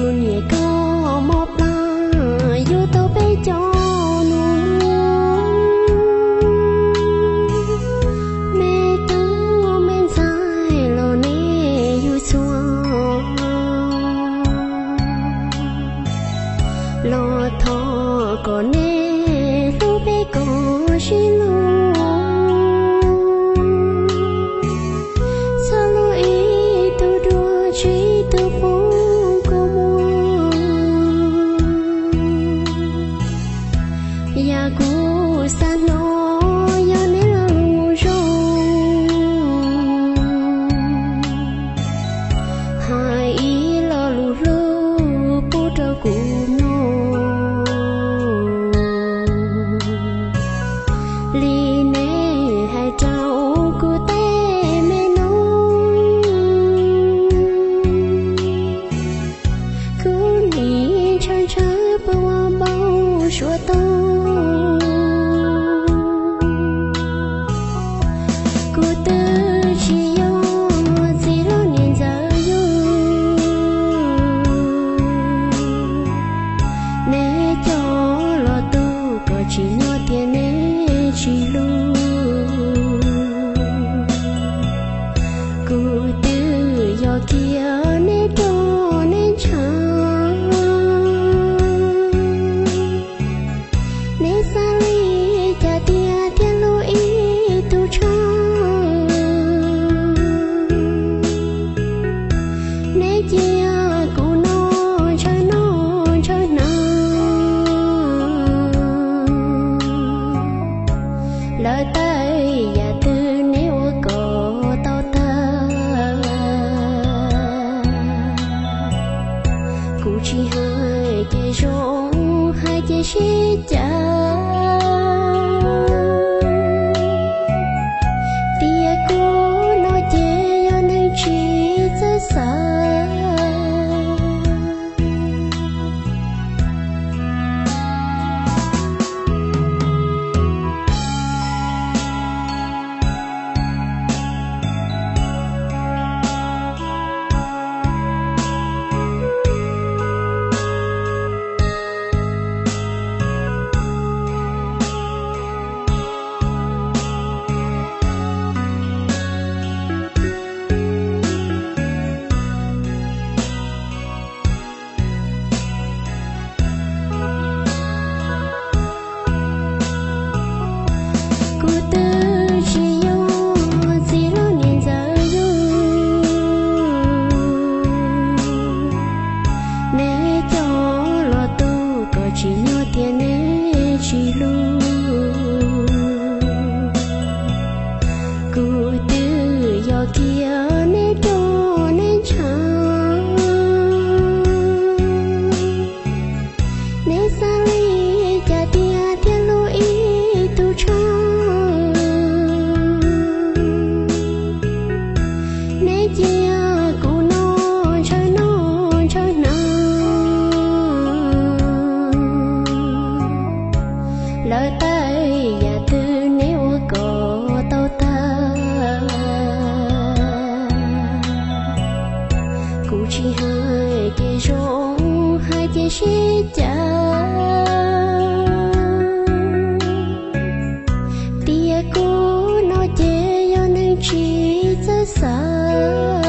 Tus niam koj mob plab yuav tau peb cov nus, me tub me ntxhais los neb yug txhua, los thov kom neb hlub peb kom sib hlub, txhob hlub ib tug dua tseg ib tug poob kua muag. Yam kuv xav hnov yog neb lo lus zoo, hais ib lo lus hlub pub rau kuv mloog. Li neb hais rau kuv tej me noob, kuv nim ntshaw ntshaw puas ua npau suav tau. Kuv twb tsis yog txiv hlob niam ntxawm yug, neb coj los tu kom tsis nyuaj tias neb tsis hlub. Kuv twb yog kiag neb roj neb ntshav, neb xav li cas tiag thiaj hlub ib tug tshaj. Neb cia kuv noj ntshaw noj ntshaw hnav, lawv tej yam twg neb ua kom tau tag. Kuv tsis hais ces zoo, hais ces sib cav, tias kuv no ces yog neeg tsis txawj xav. Kuv twb tsis yog txiv hlob niam ntxawm yug, neb coj los tu kom tsis nyuaj tias neb tsis hlub. Kuv twb yog kiag neb roj neb ntshav, neb xav li cas tiag thiaj hlub ib tug tshaj. Neb cia kuv noj ntshaw noj ntshaw hnav, lawv tej yam twg neb ua kom tau tag. Kuv tsis hais ces zoo, hais ces sib cav, tias kuv no ces yog neeg tsis txawj xav.